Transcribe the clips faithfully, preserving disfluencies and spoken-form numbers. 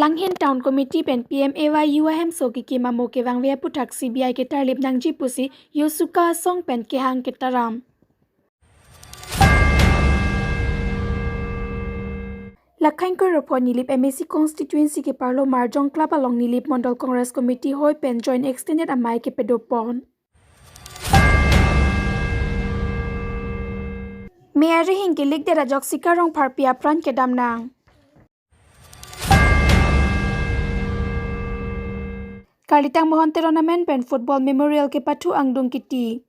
Anghin Town Committee pen P M A Y Yuva Hemso kekim amo kevangve aputhak C B I ketarlip nangji pusi Yosuka asong pen kehang ketaram. Lakhain kroi ra pho Nilip M A C constituency keparlo Marjong Club along Nilip Mondol Congress Committee hoi pen Joint Extended Amei kepado pon. Mei arihing kelikdet ajok Sikar Rongpharpi apran kedam nang. Karlitang Mohon Teron amen pen Football Memorial kepathu angdung kiti.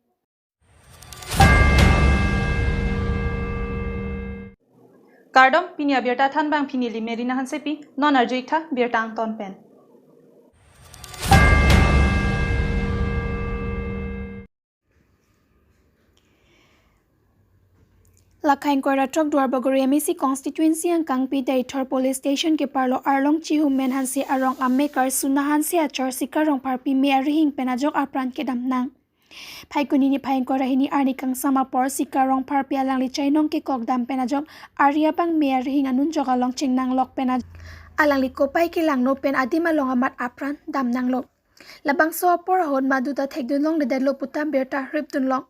Kardom, pini abirta thanbang pini neli Merina Hansepi, non arju-ik tha birta angton pen. Lakhain kroi ra throk Duarbagori M A C constituency angkangpi Deithor Police Station keparlo Arlong Chihumen Hanse arong amek Karsuna Hanse achor Sikar Rongpharpi Mei arihing pen ajok apran kedam nang. Phaikuni niphai ingkoi ra hini arni kangsam apor Sikar Rongpharpi alangli chainong kekok dam pen ajok ari abang Mei arihing anunjok along chengnang lok pen aj-, alangli kopai kelangno pen adim along amat apran dam nanglo. Labangso apor ahut madu ta thekdun longledetlo puta birta ripdun long.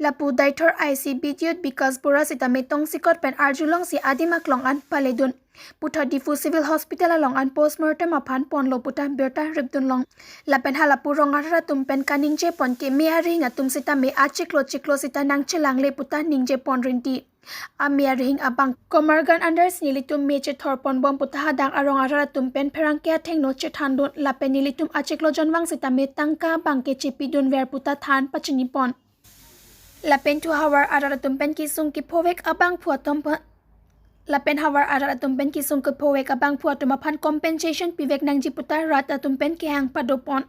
Lapu Deithor I C Bidyut Bikas Bora sitame tongsekot pen arjulongsi adim aklong an paledun. Puthot Diphu Civil Hospital along an postmortem aphan ponlo puta birta ripdun long. Lapen halapu rong arat atum pen kaningje pon ke Mei arihing atum sitame achiklo chiklo sita nangchelangle puta ningje pon rinti. A Mei arihing abang Komargan under si nelitum Mei chethor pon bom puta hadak arong arat atum pen pherangke athengno chethandun lapen nelitum achiklo jonvang sitame tangka abang ke chepidunver puta than pachini pon. Lapen thu havar arat atum pen kesung kephovek abangphu atum pa-, lapen havar arat atum pen kesung kephovek abangphu atum aphan compensation pivek nangji puta rat atum pen kehang pado pon.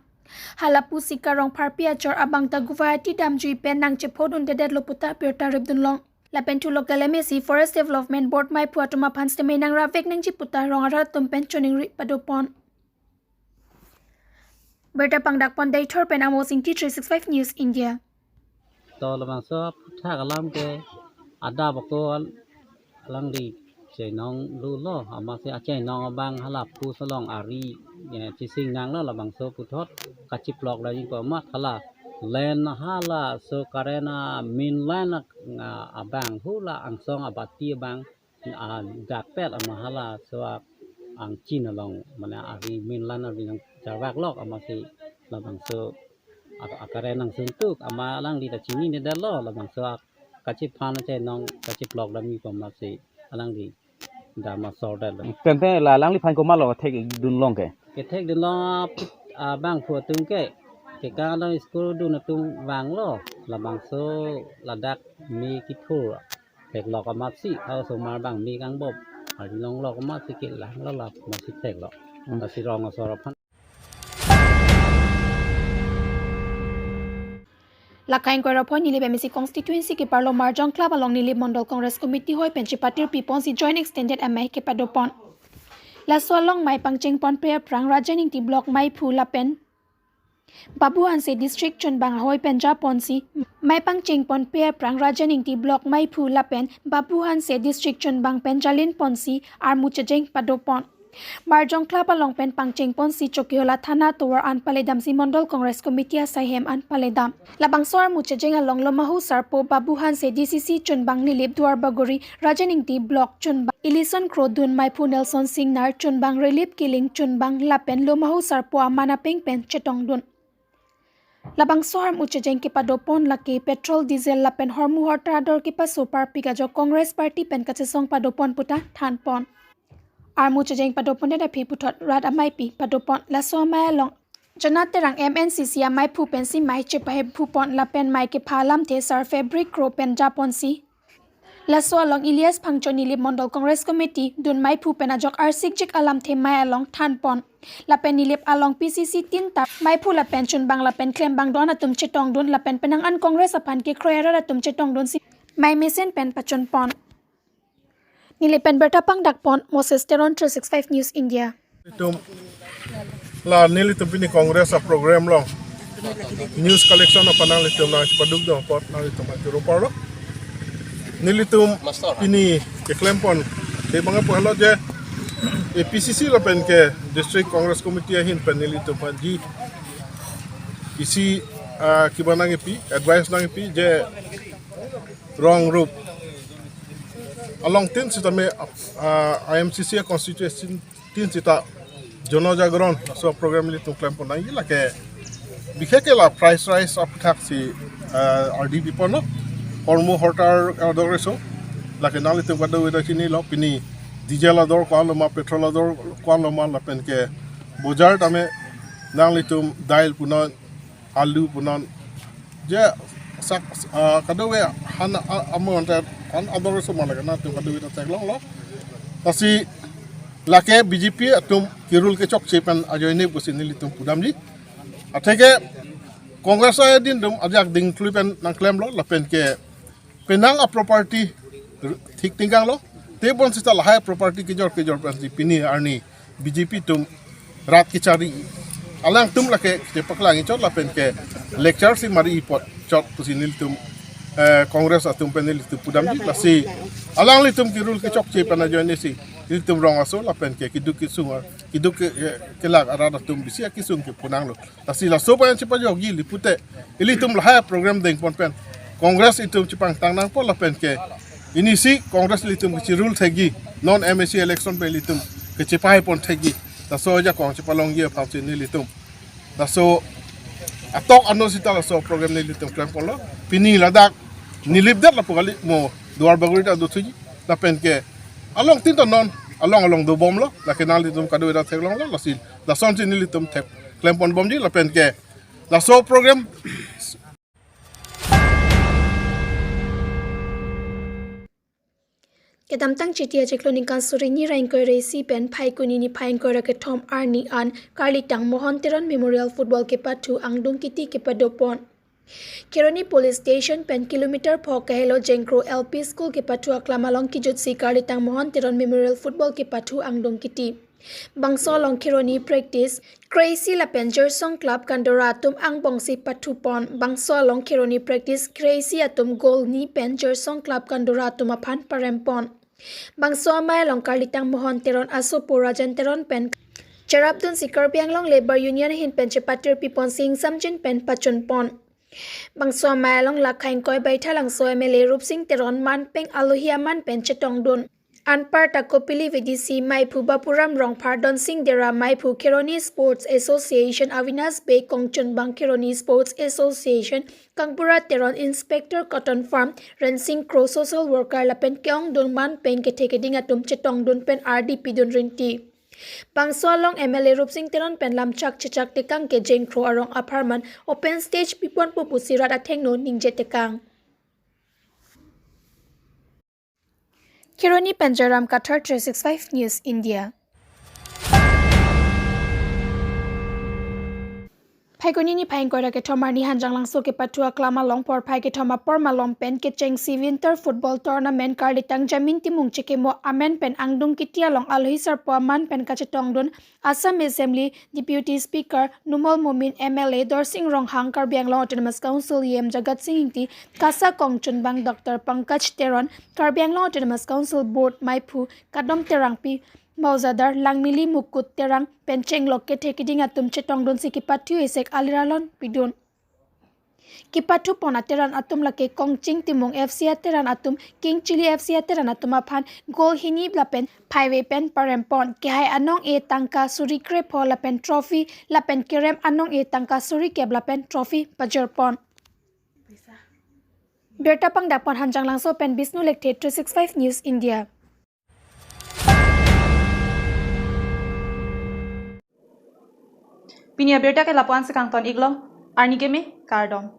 Halapu Sikar Rongpharpi achor abang ta Guwahati damjui pen nangchephodundedetlo puta birta ripdun long. Lapen thu local M A C Forest Development Board meiphu atum aphan sitame nangrapvek nangji puta rong arat atum pen choningri pado pon. Birta pangdak pon Deithor pen Amos Ingti, three six five News India. To labangso aphuthak alam ke adap ako al-, alangli chainong lulo, amatsi achainong abang halapu solong ari, eh, chising nanglo labangso puthot kachiplok dam nangji pu amat hala line halaso current a main line a, a, abang hula angsong abati abang a, dakpet amat halaso a, angchin along mane ari main line ari nangcharvak lok amatsi labangso a, a current nangsuntuk amat alangli ta chininedetlo labangso a, kachiphan achainong kachiplok dam nangji pu amatsi alangli dam asordetlo. Tangte la alangliphan komatlo thekdun long ke? Kethekdun long a, abangphu atum ke, kekang along school dun atum vanglo, labangso ladak Mei kethur theklok amatsi, ha osomar abang Mei kangbom, ari longlok amatsi kelanglo la amatsi theklok. Hmm. Lasi rong asor aphan. Lakhain kroi ra pho Nilip M A C constituency keparlo Marjong Club along Nilip Mondol Congress Committee hoi pen chepatirpi ponsi Joint Extended Amei kepado pon. Laso along mei pangcheng ponpe aphrang Rajen Ingti Block meiphu lapen Babu Hanse District Chunbang ahoi pen japonsi mei pangcheng ponpe aphrang Rajen Ingti Block meiphu lapen Babu Hanse District Chunbang pen jalin ponsi armu chejeng pado pon. Marjong Club along pen pangcheng ponsi Chokihola Thana tovar an paledamsi Mondol Congress Committee asai hem an paledam. Labangso armu chejeng along Lomahu Sarpo Babu Hanse D C C Chunbang Nilip Duarbagori, Rajen Ingti Block Chunbang Ilison Kro, dun meiphu Nelson Singnar Chunbang Rilip Killing Chunbang lapen Lomahu Sarpo aman apeng pen chetongdun. Labangso armu chejeng kepado pon lake petrol, diesel lapen hormu hortar ador kepaso parpik ajok Congress Party pen kachesong pado pon puta than pon. Armu chejeng pado pondet aphi puthot rat ameipi pado pon. Laso amei along Jana Terang M N C C ameiphu pensi mei chepahemphu pon lapen mei kepha alamthe Sir Fabric Kro pen japonsi. Laso along Elias Phangcho Nilip Mondol Congress Committee dun meiphu pen ajok arsikjik alamthe mei along than pon. Lapen Nilip along P C C tin ta meiphu lapen Chunbang lapen klembang do-an atum chetongdun lapen penang an Congress aphan kekroi arat atum chetongdunsi mei mesen pen pachun pon. Nilip pen birta pangdak pon Moses Teron, three six five News India. Itum la nelitum pini Congress a program along news collection aphan nanglitum nangchepaduk dun apot nanglitum ajuru parlo. Nelitum pini keklem pon ke bang apot halo je A P C C lapen ke District Congress Committee ahin pen nelitum aphanji isi, ah, kiba nangkipi, advice nangkipi je rong rup along tin sitame, ah, I M C C constituency tin sita Jono Jagran laso program nelitum klempon nangji, lake bikheke la price rise aputhak si, ah, R D B ponlo, hormu hortar ador eso, lake nanglitum kadokave ta chinilo, pini diesel ador ko-an loma, petrol ador ko-an loma, lapen ke bojar tame nanglitum dail punon, alu punon, je sak, ah, kadokave han, ah, amon ta han ador eso ma, lake nanglitum kadokave ta theklonglo. Lasi lake B J P atum kerul kechokche pen ajoine pusi nelitum pudamji. Atheke Congress adim atum ajak dingklui pen nangklemlo, lapen ke penang a property thik tingkanglo. Tebon sita lahai property kejor kejor pensi pini arni B J P atum rat kechari, alangtum lake chepaklang chot lapen ke lecture si mari apot chot pusi nelitum, eh, Congress atum pen nelitum pudamji. Lasi alanglitum kerul kechokche pen ajoine si nelitum rong aso lapen ke keduk kesung, keduk ke, eh, kelak arat atum bisi akesung kepunanglo. Lasi laso pen chepajokji, ili pute ilitum lahai program dengpon pen Congress itum chepangtang nangpo, lapen ke inisi Congress ilitum kechirul thekji, non M A C election pen ilitum kechepahai pon thekji, laso ajakong chepalongji aphansi nelitum laso atok ano sita laso program nelitum klemponlo. Pini ladak nilip det lapu kali, mo Duar Bagori ta dothuji, lapen ke along tin ta non along along dobomlo, lake nanglitum kadokave ta theklonglo. Lasi lasonsi nelitum thek klempon bomji, lapen ke laso program. Kedamtang Chiti achiklo ningkan suri hini ra ingkoi ra isi pen Phaikuni niphai ingkoi ra kethom arni an Karlitang Mohon Teron Memorial Football kepathu angdung kiti kepadopon. Kheroni Police Station pen kilometer pho kahelo Jengkro L P School kepathu aklam along kejutsi Karlitang Mohon Teron Memorial Football kepathu angdung kiti. Bangso along Kheroni practice kre-isi lapen Jorsong Club Kandora atum angbongsi pathupon. Bangso along Kheroni practice kre-isi atum goal hini pen Jorsong Club Kandora atum aphan parempon. Bangso amei along Karlitang Mohon Teron asopo Rajan Teron pen cherapdunsi Karbi Anglong Labour Union ahin pen chepatir piponsi ingsamjin pen pachunpon. Bangso amei along lake ingkoi Baithalangso M L A Rupsing Teron manpeng alohi aman pen chetongdun. Anparta Kopili V D C maiphu Bapuram Rongphar, Donsing Dera maiphu, Kheroni Sports Association Avinash Bey, kongchunbang Kheroni Sports Association, Kangbura Teron, Inspector Cotton Farm, Rensing Kro, social worker lapen ke-ongdung manpeng kethe keding atum chetongdun pen ardi pidun rinti. Bangso along M L A Rupsing Teron pen lamchak chechak tekang ke Jengkro arong apharman open stage piponpo pusi rat athengno ningje tekang. Kheroni pen Joyram Kathar, three six five News India. Phaikuni niphai ingkoi ra kethom arni Hanjanglangso kepathu aklam along porphai kethom apor malom pen kechengsi Winter Football Tournament Karlitang Jamin Timung chekemo amen pen angdung kiti along alohi sarpo aman pen kachetongdun Assam Assembly Deputy Speaker Numal Momin, M L A Dorsing Ronghang, Karbi Anglong Autonomous Council E M Jagat Sing Ingti, KASA kongchunbang Doctor Pankaj Teron, Karbi Anglong Autonomous Council Board maiphu Kadom Terangpi, Maujadar Langmili Mukut Terang pen chenglok kethe keding atum chetongdunsi kepathu esek aliralon pidun. Kepathupon ateran atum lake Kongching Timung F C ateran atum, King Chilli F C ateran atum aphan goal hini lapen phaive pen parempon. Kehai anong-e tangka suri krepho lapen trophy lapen kerem anong-e tangka suri kep lapen trophy pajorpon. Birta pangdakpon Hanjanglangso pen Bishnu Lekthe, three six five News India. Pini abirta ke lapu-an si kangton iklo, arni keme, kardom.